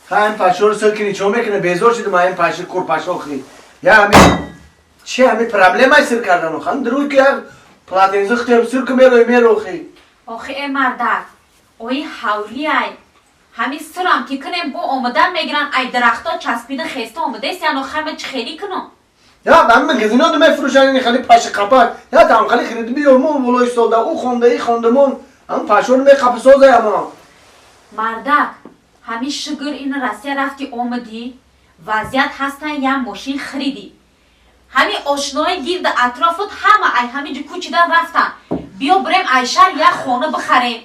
Ха, ин пашоро сир кини чо мекуна? Безор шудам ин паши курпашохи. Я ҳами чи ҳами проблемаи сир кардану хан друг ки як полотенце хтем сир ку мерои мерохи. Охи, э мардак, ои ҳавлиай, ҳамин сирам ки кунем, бо омадан мегиран, ай дарахто часпида хеста омадаест, яно хама чӣ хелӣ кунам? Я ҳами магазино ду мефурӯшанд ини хали паши қапак. Я там хали хириди биёр мо болои столда ӯ хонда и хондамон ҳам пашоро меқаписозай ама. Мардак, ҳамин шугр ин Россия рафти омадӣ, вазъият ҳастан, як мошин хиридӣ, ҳамин ошнои гирди атрофут ҳама ай ҳамин ҷо кӯчидан рафтан. Биё бирем ай шаҳр як хона бихарем,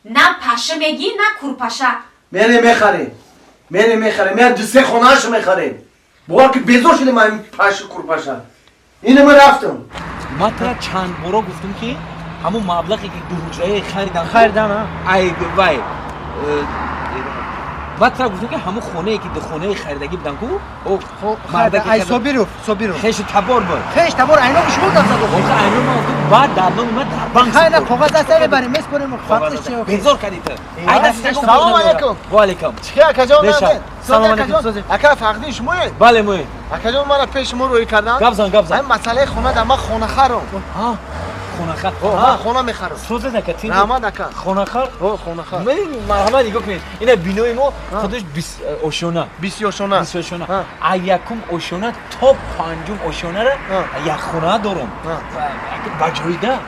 на паша мегӣ, на курпаша. Мере мехарем. Мере мехарем. Я ду се хонаашо мехарем. Бовар ки безор шудем ин паши курпаша. Ина ма рафтам. Ман тара чанд боро гуфтум, ки ҳамун маблағе ки ду ҳуҷрае харидан Харидан, а? Ай вай, ман тара гуфтум, ки ҳамун хонае ки ду хонае харидагӣ будан ку Ай Собиров, Собиров. Хешу табор буд. Хеш табор, айно ки шумо гап зад. Охи, айно ман гуфтум, баъд дар номи ман дар банк. Хайна коғаз даста мебарем, меспорем, фарқиш чи? Безор кардӣ ту. Салом алейкум. Ва алейкум. Чӣ, акаҷон? Беша. Наден? Салом алейкум, созед. Ака, фақди шумоед? Бале, мои. Акаҷон, мана пеш шумо рӯй кардан. Гап зан, гап зан. Ҳамин масъалаи хона да, ман хонахарам. Ҳа, хонахар. Ман хона мехарам. Созед, ака, тинҷ. Раҳмат, ака. Хонахар. О, хонахар. Марҳамат, нигоҳ кунед, ина бинои мо худаш 20 ошёна. 20 ошёна. 20 ошёна, а якум ошёна то панҷум ошёнара як хона дорум, ба ҷоида,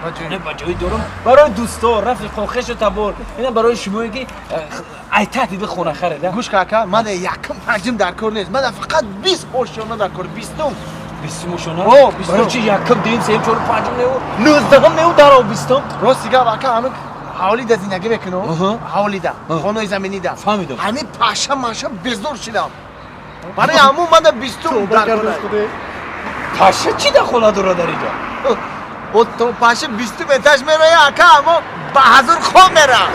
ба ҷои дорум барои дӯсто, рафиқо, хешу табор. Ина барои шумое ки ай таҳдиди хона харида. Гӯш ка, ака, ман якум панҷум дар кор нест, ман фақат 20 ошёна дар кор, 20-ум. 20-ум ошёна? О, 20-ум. Барои чи якум, дуюм, сеюм, чорум, панҷум неу, 19-ум неу, даро 20-ум? Рости гап, ака, ҳамин ҳавлида зиндагӣ мекунам, ҳавлида, хонаи заминида. Фаҳмидам. Ҳамин паша маша безор шидам, барои ҳамун мана 20-ум дар кор. Паша чӣ дахола дорад дар инҷо? То паша 20-ум этаж мероя, ака, аммо ба ҳазур хоб мерам.